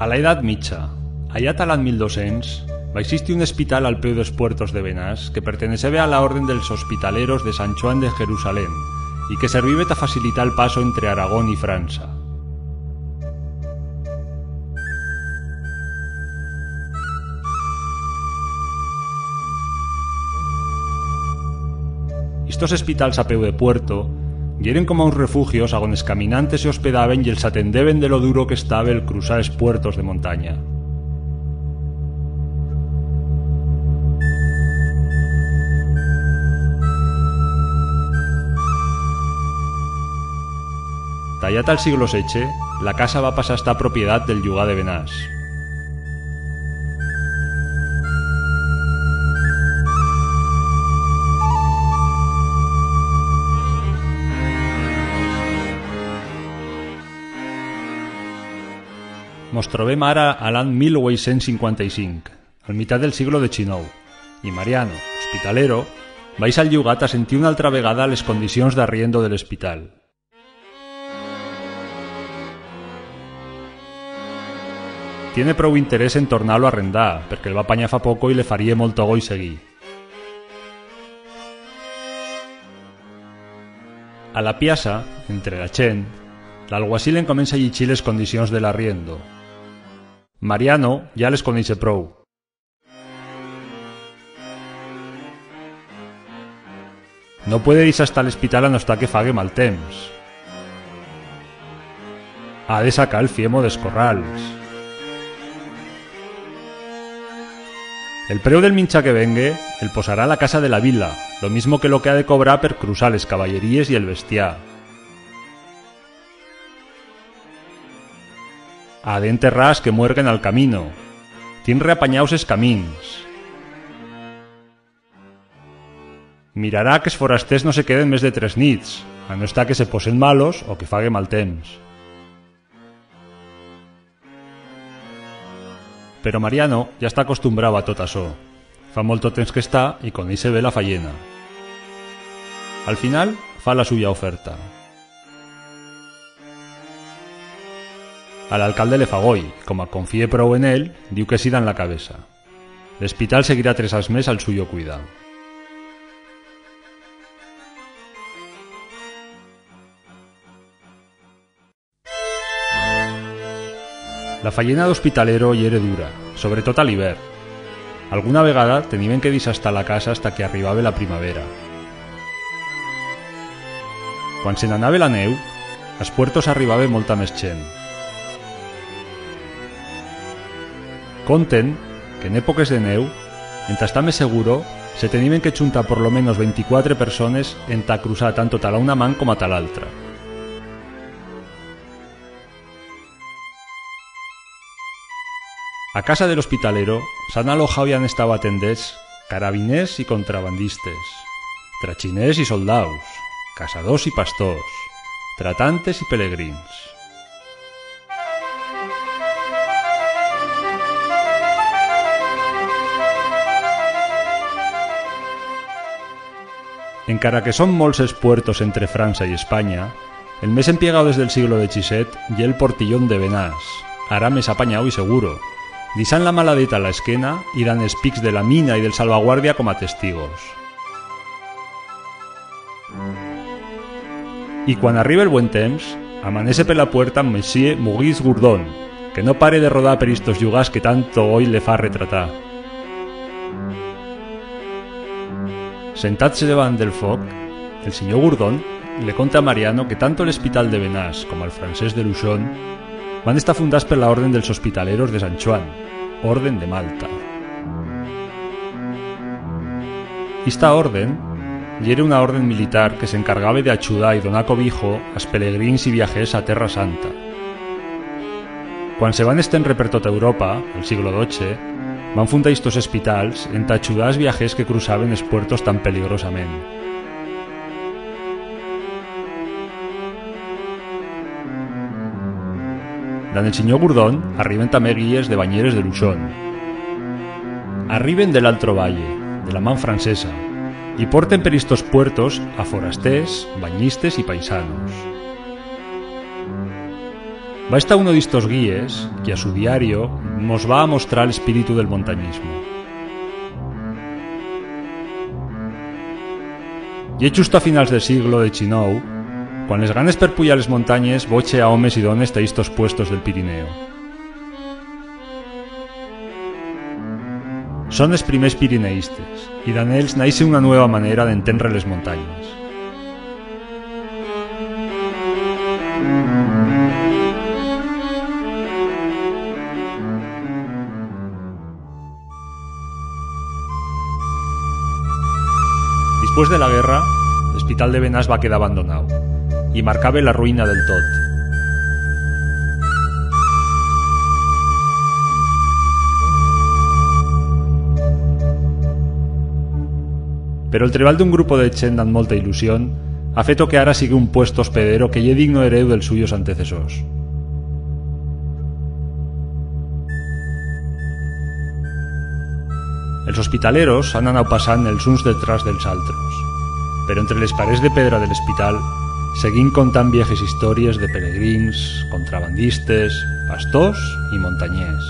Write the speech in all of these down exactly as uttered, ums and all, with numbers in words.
A la Edat Micha, allá ta l'any mil dos-cents, va existir un espital al peu d'os puertos de Benás que pertenecebe a la Orden dels Hospitaleros de Sant Chuan de Jerusalén y que servibe ta facilitar el paso entre Aragón y Fransa. Istos espitals a peu de puerto yeren coma uns refugios a on es caminantes se hospedaben y els atendeben de lo duro que estabe el cruzar es puertos de montanya. Tallat al siglo seche, la casa va pasar a estar propiedat del llugar de Benás. Mos trobem ara a l'any mil ueitcents cincuanta-cinc, al mitat del siglo diecinueve, y Mariano, hospitalero, baixa al llugar ta sentir una altra vegada les condicions d'arriendo de l'espital. Tiene prou interés en tornar-lo a arrendar, perque el va apanyar fa poco y le farie molto goi seguir. A la pllaza, entre la chent, l'alguacil encomença a llichir les condicions de l'arriendo. Mariano ya les coneixe prou. No puede dixar estar l'espital a no estar que fague mal temps. Ha de sacar el fiemo d'es corrals. El preu del minchar que vengue el posará la casa de la vila, lo mismo que lo que ha de cobrar per cruzar les caballeríes y el bestiar. Ha d'enterrar as que muerguen al camino. Tien reapanyaus es camins. Mirará que es forasters no se queden mes de tres nits, a no estar que se posen malos o que fague mal temps. Pero Mariano ya está acostumbrau a tot açò. Fa molto temps que está y coneixe bé la fayena. Al final, fa la suya oferta. A l'alcalde le fa goi, coma confíe prou en él, diu que sí dan la cabeza. L'espital seguirá tres ans mes al suyo cuidau. La fayena d'hospitalero yere dura, sobretot a l'hibert. Alguna vegada teniben que dixar estar la casa hasta que arribabe la primavera. Cuan se n'anabe la neu, as puertos arribabe molta mes chent. Conten que en epoques de neu, enta estar mes seguro, se teniben que chuntar por lo menos venticuatre persones enta cruzar tanto ta la una man coma ta l'altra. A casa de l'hospitalero s'han alojau y han estau atendets carabiners y contrabandistes, trachiners y soldaus, casadors y pastors, tratantes y pelegrins. Encara que son molts es puertos entre Fransa y Espanya, el mes empiegau des del siglo diecisiete ye el portillón de Benás, ara mes apanyau y seguro, dixant la maladeta a la esquena y dan es pics de la mina y del salvaguardia coma testigos. Y cuan arribe el buen temps, amanece per la puerta Monsieur Maurice Gourdon, que no pare de rodar per istos llugars que tanto goi le fa retratar. Sentats debant del foc, el sinyor Gourdon le conta a Mariano que tanto l'espital de Benás coma el francés de Luchon van estar fundats per la Orden dels Hospitaleros de Sant Chuan, Orden de Malta. Ista orden yere una orden militar que s'encargabe de achudar y donar cobijo as pelegrins y viajers a Terra Santa. Cuan se van estenre per tota Europa, al siglo doche, van fundar istos espitals enta achudar as viajers que cruzaben es puertos tan peligrosament. Dan el sinyor Gourdon arriben tamé guíes de banyeres de Luchon. Arriben de l'altro valle, de la man francesa, y porten per istos puertos a forasters, banyistes y paisanos. Va estar uno d'istos guíes que a su diario mos va amostrar l'espíritu del montanyismo. Ye chusto a finals de siglo dechinou, cuan les ganes per puyar les montanyes boche a homes y dones ta istos puestos del Pirineo. Son es primers pirineístes, y dan ells naixe una nueva manera d'entenre les montanyes. Dispués de la guerra, l'Espital de Benás va quedar abandonau y marcabe la ruina del tot. Pero el treball d'un grupo de chent dan molta ilusión ha feto que ara sigue un puesto hospedero que ye digno hereu dels suyos antecesors. Els hospitaleros han anau pasant els uns detrás dels altros, pero entre les parets de pedra de l'espital seguim contant viejes historias de peregrins, contrabandistes, pastors y montanyers.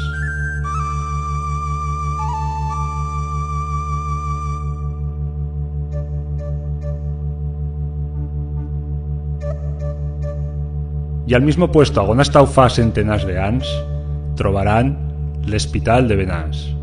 Y al mismo puesto agón ha estau fa centenars de ans, trobarán l'Espital de Benás.